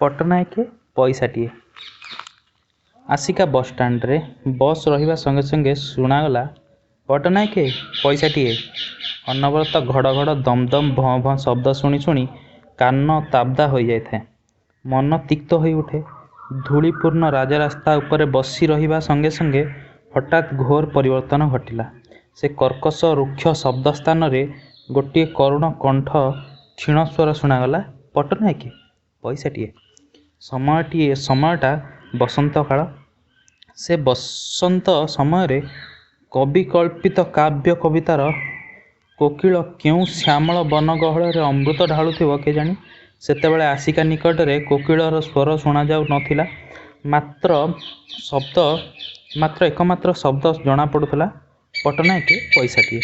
ପଟ୍ଟନାୟକେ ପଇସାଟିଏ। Asika ବସ୍ଷ୍ଟାଣ୍ଡରେ bus ରହିବା ସଙ୍ଗେ ସଙ୍ଗେ ଶୁଣାଗଲା, ପଟ୍ଟନାୟକେ ପଇସାଟିଏ। ଅନବରତ ଘଡ଼ ଘଡ଼, ଦମ୍ ଦମ୍, ଭଁ ଭଁ ଶବ୍ଦ ଶୁଣି ଶୁଣି କାନ ତାବଦା ହୋଇଯାଇଥାଏ। ମନ ତିକ୍ତ ହୋଇଉଠେ। ଧୂଳିପୂର୍ଣ୍ଣ ରାଜରାସ୍ତା ଉପରେ ବସି ରହିବା ସଙ୍ଗେ ସଙ୍ଗେ ହଠାତ୍ ଘୋର ପରିବର୍ତ୍ତନ ଘଟିଲା। ସେ କର୍କଶ ରୁକ୍ଷ ଶବ୍ଦ ସ୍ଥାନରେ ଗୋଟିଏ କରୁଣ କଣ୍ଠ କ୍ଷୀଣ ସ୍ୱର ଶୁଣାଗଲା, ପଟ୍ଟନାୟକେ ପଇସାଟିଏ। ସମୟଟା ବସନ୍ତକାଳ। ସେ ବସନ୍ତ ସମୟରେ କବିକଳ୍ପିତ କାବ୍ୟ କବିତାର କୋକିଳ କେଉଁ ଶ୍ୟାମଳ ବନ ଗହଳରେ ଅମୃତ ଢାଳୁଥିବ କେଜାଣି? ସେତେବେଳେ ଆସିକା ନିକଟରେ କୋକିଳର ସ୍ୱର ଶୁଣାଯାଉ ନ ଥିଲା। ମାତ୍ର ଏକମାତ୍ର ଶବ୍ଦ ଜଣାପଡ଼ୁଥିଲା, ପଟ୍ଟନାୟକେ ପଇସାଟିଏ।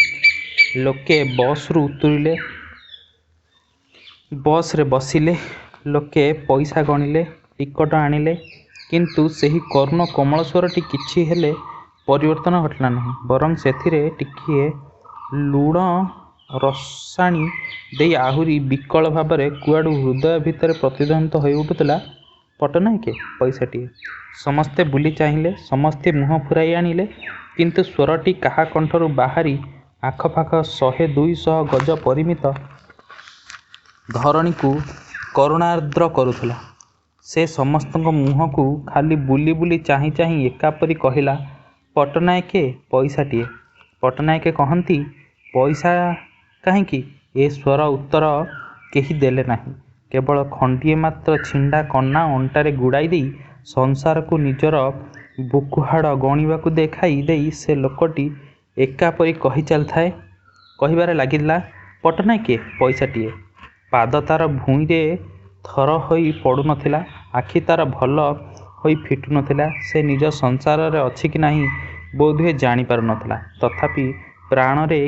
ଲୋକେ ବସ୍ରୁ ଉତୁରିଲେ। ବସରେ ବସିଲେ। ଲୋକେ ପଇସା ଗଣିଲେ, ଟିକଟ ଆଣିଲେ। କିନ୍ତୁ ସେହି କରୁଣ କୋମଳ ସ୍ୱରଟି କିଛି ହେଲେ ପରିବର୍ତ୍ତନ ଘଟିଲା ନାହିଁ। ବରଂ ସେଥିରେ ଟିକିଏ ଲୁଣ ରସାଣି ଦେଇ ଆହୁରି ବିକଳ ଭାବରେ କୁଆଡ଼ୁ ହୃଦୟ ଭିତରେ ପ୍ରତିଧ୍ୱନିତ ହୋଇଉଠୁଥିଲା, ପଟ୍ଟନାୟକେ ପଇସାଟିଏ। ସମସ୍ତେ ବୁଲି ଚାହିଁଲେ, ସମସ୍ତେ ମୁହଁ ଫେରାଇ ଆଣିଲେ। କିନ୍ତୁ ସ୍ୱରଟି କାହା କଣ୍ଠରୁ ବାହାରି ଆଖପାଖ ଶହେ ଦୁଇଶହ ଗଜ ପରିମିତ ଧରଣୀକୁ କରୁଣାର୍ଦ୍ର କରୁଥିଲା। ସେ ସମସ୍ତଙ୍କ ମୁହଁକୁ ଖାଲି ବୁଲି ବୁଲି ଚାହିଁ ଚାହିଁ ଏକାପରି କହିଲା, ପଟ୍ଟନାୟକେ ପଇସାଟିଏ। ପଟ୍ଟନାୟକେ କହନ୍ତି, ପଇସା କାହିଁକି? ଏ ସ୍ୱରର ଉତ୍ତର କେହି ଦେଲେ ନାହିଁ। କେବଳ ଖଣ୍ଡିଏ ମାତ୍ର ଛିଣ୍ଡା କନା ଅଣ୍ଟାରେ ଗୁଡ଼ାଇ ଦେଇ ସଂସାରକୁ ନିଜର ବୁକୁହାଡ଼ ଗଣିବାକୁ ଦେଖାଇ ଦେଇ ସେ ଲୋକଟି ଏକାପରି କହି ଚାଲିଥାଏ, କହିବାରେ ଲାଗିଲା, ପଟ୍ଟନାୟକେ ପଇସାଟିଏ। ପାଦ ତାର ଭୂଇଁରେ ଥର ହୋଇ ପଡ଼ୁ ନ ଥିଲା। ଆଖି ତାର ଭଲ ହୋଇ ଫିଟୁ ନ ଥିଲା। ସେ ନିଜ ସଂସାରରେ ଅଛି କି ନାହିଁ ବୋଧହୁଏ ଜାଣିପାରୁ ନ ଥିଲା। ତଥାପି ପ୍ରାଣରେ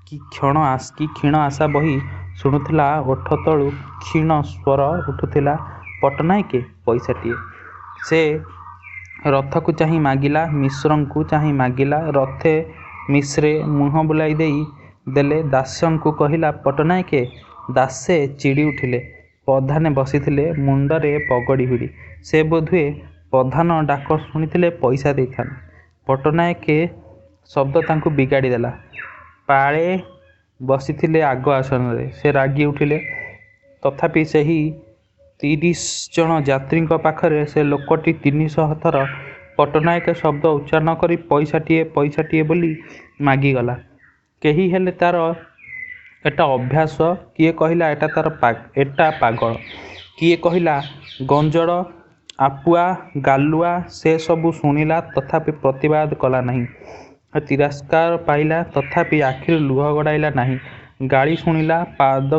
କି କ୍ଷୀଣ ଆଶା ବହି ଶୁଣୁଥିଲା ଓଠ ତଳୁ କ୍ଷୀଣ ସ୍ୱର ଉଠୁଥିଲା, ପଟ୍ଟନାୟକେ ପଇସାଟିଏ। ସେ ରଥକୁ ଚାହିଁ ମାଗିଲା, ମିଶ୍ରଙ୍କୁ ଚାହିଁ ମାଗିଲା। ରଥେ ମିଶ୍ରେ ମୁହଁ ବୁଲାଇ ଦେଲେ। ଦାସଙ୍କୁ କହିଲା, ପଟ୍ଟନାୟକେ। ଦାସେ ଚିଡ଼ି ଉଠିଲେ। ପଧାନେ ବସିଥିଲେ ମୁଣ୍ଡରେ ପଗଡ଼ି ଭିଡ଼ି। ସେ ବୋଧହୁଏ ପଧାନ ଡାକ ଶୁଣିଥିଲେ ପଇସା ଦେଇଥାନ୍ତେ। ପଟ୍ଟନାୟକେ ଶବ୍ଦ ତାଙ୍କୁ ବିଗାଡ଼ି ଦେଲା। ପାଳେ ବସିଥିଲେ ଆଗ ଆସନରେ। ସେ ରାଗି ଉଠିଲେ। ତଥାପି ସେହି 30 ଜଣ ଯାତ୍ରୀଙ୍କ ପାଖରେ ସେ ଲୋକଟି 300 ଥର ପଟ୍ଟନାୟକେ ଶବ୍ଦ ଉଚ୍ଚାରଣ କରି ପଇସାଟିଏ, ପଇସାଟିଏ ବୋଲି ମାଗିଗଲା। କେହି ହେଲେ ତାର ଏଟା ଅଭ୍ୟାସ, କିଏ କହିଲା ଏଟା ପାଗଳ, କିଏ କହିଲା ଗଞ୍ଜଡ଼, ଆପୁଆ, ଗାଲୁଆ। ସେ ସବୁ ଶୁଣିଲା, ତଥାପି ପ୍ରତିବାଦ କଲା ନାହିଁ। ସେ ତିରସ୍କାର ପାଇଲା, ତଥାପି ଆଖିରୁ ଲୁହ ଗଡ଼ାଇଲା ନାହିଁ। ଗାଳି ଶୁଣିଲା, ପାଦ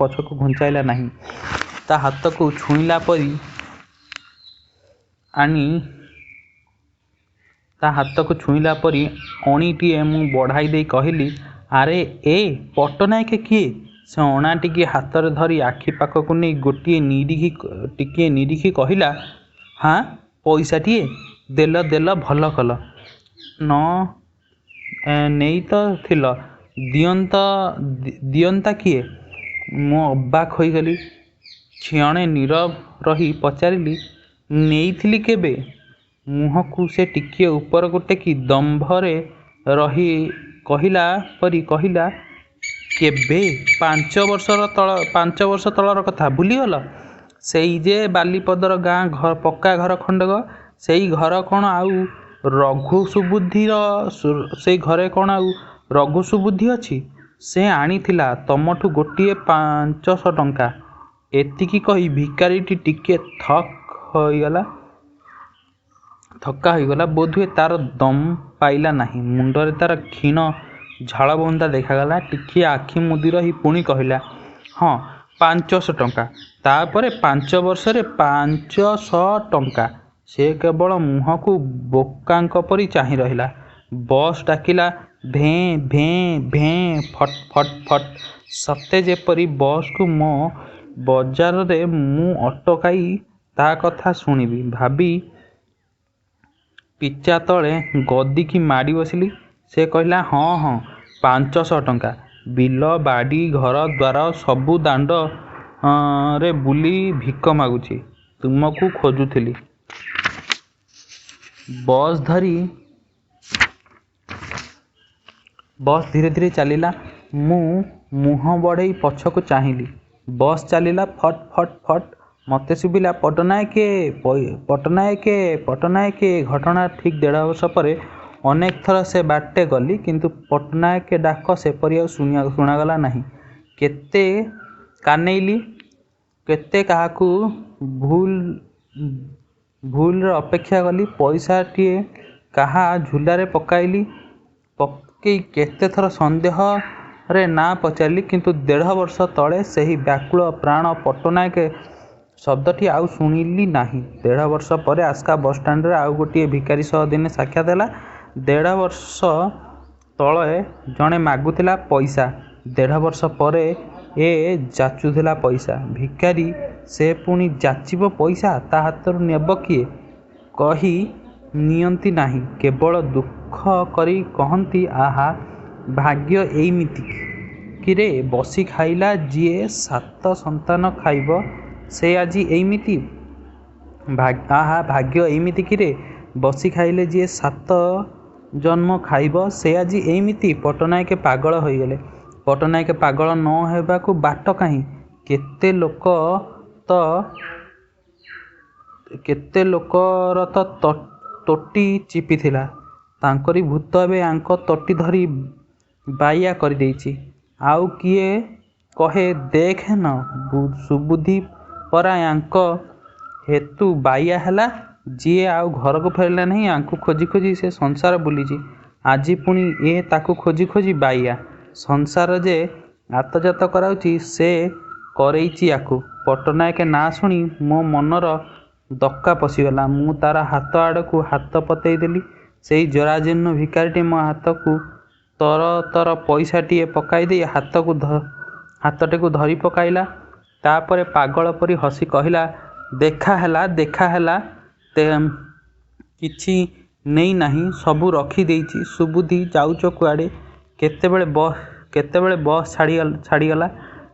ପଛକୁ ଘୁଞ୍ଚାଇଲା ନାହିଁ। ତା ହାତକୁ ଛୁଇଁଲା ପରି ଅଣିଟିଏ ମୁଁ ବଢ଼ାଇ ଦେଇ କହିଲି, ଆରେ ଏ ପଟ୍ଟନାୟକେ କିଏ? ସେ ଅଣାଟିକି ହାତରେ ଧରି ଆଖି ପାଖକୁ ନେଇ ଟିକିଏ ନିରିଖି କହିଲା, ହାଁ, ପଇସାଟିଏ? ଦେଲ ଦେଲ, ଭଲ କଲ। ନ ନେଇ ତ ଥିଲ, ଦିଅନ୍ତା କିଏ? ମୁଁ ଅବାକ୍ ହୋଇଗଲି। କ୍ଷଣେ ନୀରବ ରହି ପଚାରିଲି, ନେଇଥିଲି କେବେ? ମୁହଁକୁ ସେ ଟିକିଏ ଉପରକୁ ଟେକି ଦମ୍ଭରେ କହିଲା ପରି କହିଲା, କେବେ? 5 ବର୍ଷ ତଳର କଥା, ଭୁଲିଗଲ? ସେଇ ଯେ ବାଲିପଦର ଗାଁ ପକ୍କା ଘର ଖଣ୍ଡକ, ସେଇ ଘରେ କ'ଣ ଆଉ ରଘୁ ସୁବୁଦ୍ଧି ଅଛି? ସେ ଆଣିଥିଲା ତମଠୁ ଗୋଟିଏ 500 ଟଙ୍କା। ଏତିକି କହି ଭିକାରୀଟି ଟିକିଏ ଥକ୍କା ହୋଇଗଲା। ବୋଧହୁଏ ତାର ଦମ୍ ପାଇଲା ନାହିଁ। ମୁଣ୍ଡରେ ତାର କ୍ଷୀଣ ଝାଳବୁନ୍ଦା ଦେଖାଗଲା। ଟିକିଏ ଆଖି ମୁଦି ରହି ପୁଣି କହିଲା, ହଁ, 500 ଟଙ୍କା। ତାପରେ 5 ବର୍ଷରେ 500 ଟଙ୍କା। ସେ କେବଳ ମୁହଁକୁ ବୋକାଙ୍କ ପରି ଚାହିଁ ରହିଲା। ବସ୍ ଡାକିଲା ଭେଁ, ଭେଁ, ଭେଁ, ଫଟ୍ ଫଟ୍ ଫଟ୍। ସତେ ଯେପରି ବସ୍କୁ ମୋ ବଜାରରେ ମୁଁ ଅଟକାଇ ତା କଥା ଶୁଣିବି ଭାବି ପିଚା ତଳେ ଗଦିକି ମାଡ଼ି ବସିଲି। ସେ କହିଲା, ହଁ ହଁ, 500 ଟଙ୍କା। ବିଲ, ବାଡ଼ି, ଘର ଦ୍ୱାର ସବୁ ଦାଣ୍ଡ ରେ ବୁଲି ଭିକ ମାଗୁଛି। ତୁମକୁ ଖୋଜୁଥିଲି। ବସ୍ ଧୀରେ ଧୀରେ ଚାଲିଲା। ମୁଁ ମୁହଁ ବଢ଼େଇ ପଛକୁ ଚାହିଁଲି। ବସ୍ ଚାଲିଲା, ଫଟ୍ ଫଟ୍ ଫଟ୍। ମତେ ଶୁଭିଲା, ପଟ୍ଟନାୟକେ, ପଟ୍ଟନାୟକେ, ପଟ୍ଟନାୟକେ। ଏ ଘଟଣାର ଠିକ୍ ଦେଢ଼ବର୍ଷ ପରେ ଅନେକ ଥର ସେ ବାଟେ ଗଲି; କିନ୍ତୁ ପଟ୍ଟନାୟକେ ଡାକ ସେପରି ଆଉ ଶୁଣାଗଲା ନାହିଁ। କେତେ କାନେଇଲି, କେତେ କାହାକୁ ଭୁଲରେ ଅପେକ୍ଷା କଲି, ପଇସାଟିଏ କାହା ଝୁଲାରେ ପକେଇ କେତେଥର ସନ୍ଦେହରେ ନାଁ ପଚାରିଲି; କିନ୍ତୁ ଦେଢ଼ବର୍ଷ ତଳେ ସେହି ବ୍ୟାକୁଳ ପ୍ରାଣ ପଟ୍ଟନାୟକେ ଶବ୍ଦଟି ଆଉ ଶୁଣିଲି ନାହିଁ। ଦେଢ଼ବର୍ଷ ପରେ ଆସ୍କା ବସ୍ଷ୍ଟାଣ୍ଡରେ ଆଉ ଗୋଟିଏ ଭିକାରୀ ସହ ଦିନେ ସାକ୍ଷାତ ହେଲା। ଦେଢ଼ବର୍ଷ ତଳେ ଜଣେ ମାଗୁଥିଲା ପଇସା, ଦେଢ଼ବର୍ଷ ପରେ ଏ ଯାଚୁଥିଲା ପଇସା। ଭିକାରୀ ସେ ପୁଣି ଯାଚିବ ପଇସା, ତା' ହାତରୁ ନେବ କିଏ? କେହି ନିଅନ୍ତି ନାହିଁ। କେବଳ ଦୁଃଖ କରି କହନ୍ତି, ଆହା, ଭାଗ୍ୟ ଏଇମିତି କିରେ? ବସି ଖାଇଲେ ଯିଏ ସାତ ସନ୍ତାନ ଖାଇବ, ସେ ଆଜି ଏଇମିତି। ଆହା, ଭାଗ୍ୟ ଏଇମିତି କିରେ? ବସି ଖାଇଲେ ଯିଏ ସାତ ଜନ୍ମ ଖାଇବ, ସେ ଆଜି ଏଇମିତି। ପଟ୍ଟନାୟକେ ପାଗଳ ହୋଇଗଲେ। ପଟ୍ଟନାୟକେ ପାଗଳ ନ ହେବାକୁ ବାଟ କାହିଁ? କେତେ ଲୋକର ତ ତୋଟି ଚିପିଥିଲା, ତାଙ୍କରି ଭୂତ ଏବେ ୟାଙ୍କ ତଟି ଧରି ବାଇଆ କରିଦେଇଚି। ଆଉ କିଏ କହେ, ଦେଖେନ, ସୁବୁଦ୍ଧି ପରା ୟାଙ୍କ ହେତୁ ବାଇଆ ହେଲା। ଯିଏ ଆଉ ଘରକୁ ଫେରିଲା ନାହିଁ, ୟାଙ୍କୁ ଖୋଜି ଖୋଜି ସେ ସଂସାର ବୁଲିଚି, ଆଜି ପୁଣି ଏ ତାକୁ ଖୋଜି ଖୋଜି ବାଇଆ। ସଂସାର ଯେ ଆତଯାତ କରାଉଛି, ସେ କରେଇଚି ୟାକୁ। ପଟ୍ଟନାୟକେ ନାଁ ଶୁଣି ମୋ ମନର ଦକ୍କା ପଶିଗଲା। ମୁଁ ତା'ର ହାତ ଆଡ଼କୁ ହାତ ପତେଇ ଦେଲି। ସେଇ ଜରାଜୀର୍ଣ୍ଣ ଭିକାରୀଟି ମୋ ହାତକୁ ତରତର ପଇସାଟିଏ ପକାଇଦେଇ ହାତଟିକୁ ଧରି ପକାଇଲା। ତା'ପରେ ପାଗଳ ପରି ହସି କହିଲା, ଦେଖା ହେଲା, ଦେଖା ହେଲା, କିଛି ନେଇ ନାହିଁ, ସବୁ ରଖି ଦେଇଚି। ସୁବୁଦ୍ଧି, ଯାଉଚ କୁଆଡ଼େ? କେତେବେଳେ ବସ୍ ଛାଡ଼ିଗଲା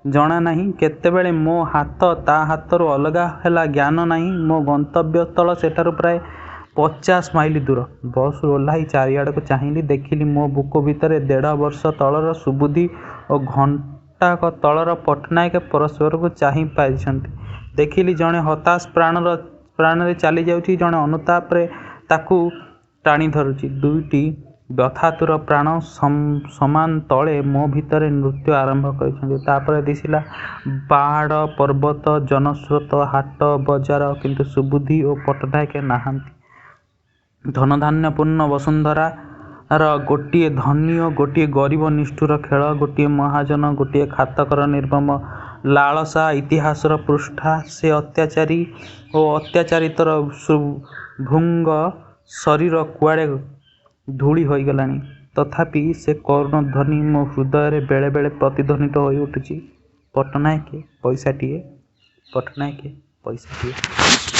ଜଣା ନାହିଁ, କେତେବେଳେ ମୋ ହାତ ତା' ହାତରୁ ଅଲଗା ହେଲା ଜ୍ଞାନ ନାହିଁ। ମୋ ଗନ୍ତବ୍ୟ ସ୍ଥଳ ସେଠାରୁ ପ୍ରାୟ 50 ମାଇଲ ଦୂର। ବସ୍ରୁ ଓହ୍ଲାଇ ଚାରିଆଡ଼କୁ ଚାହିଁଲି। ଦେଖିଲି, ମୋ ବୁକୁ ଭିତରେ ଦେଢ଼ବର୍ଷ ତଳର ସୁବୁଦ୍ଧି ଓ ଘଣ୍ଟାକ ତଳର ପଟ୍ଟନାୟକେ ପରସ୍ପରକୁ ଚାହିଁ ପାରିଛନ୍ତି। ଦେଖିଲି, ଜଣେ ହତାଶ ପ୍ରାଣରେ ଚାଲିଯାଉଛି, ଜଣେ ଅନୁତାପରେ ତାକୁ ଟାଣିଧରୁଛି। ଦୁଇଟି ବ୍ୟଥାତୁର ପ୍ରାଣ ସମାନ ତାଳେ ମୋ ଭିତରେ ନୃତ୍ୟ ଆରମ୍ଭ କରିଛନ୍ତି। ତା'ପରେ ଦିଶିଲା ପାହାଡ଼, ପର୍ବତ, ଜନସ୍ରୋତ, ହାଟ, ବଜାର; କିନ୍ତୁ ସୁବୁଦ୍ଧି ଓ ପଟ୍ଟନାୟକେ ନାହାନ୍ତି। ଧନଧାନ୍ୟପୂର୍ଣ୍ଣ ବସୁନ୍ଧରାର ଗୋଟିଏ ଧନୀ ଓ ଗୋଟିଏ ଗରିବର ନିଷ୍ଠୁର ଖେଳ, ଗୋଟିଏ ମହାଜନ, ଗୋଟିଏ ଖାତକର ନିର୍ମମ ଲାଳସା ଇତିହାସର ପୃଷ୍ଠା। ସେ ଅତ୍ୟାଚାରୀ ଓ ଅତ୍ୟାଚାରିତର ଭୃଙ୍ଗ ଶରୀର କୁଆଡ଼େ ଧୂଳି ହୋଇଗଲାଣି। ତଥାପି ସେ କରୁଣ ଧ୍ୱନି ମୋ ହୃଦୟରେ ବେଳେ ବେଳେ ପ୍ରତିଧ୍ୱନିତ ହୋଇ ଉଠୁଛି, ପଟ୍ଟନାୟକେ, ପଇସାଟିଏ, ପଟ୍ଟନାୟକେ, ପଇସାଟିଏ।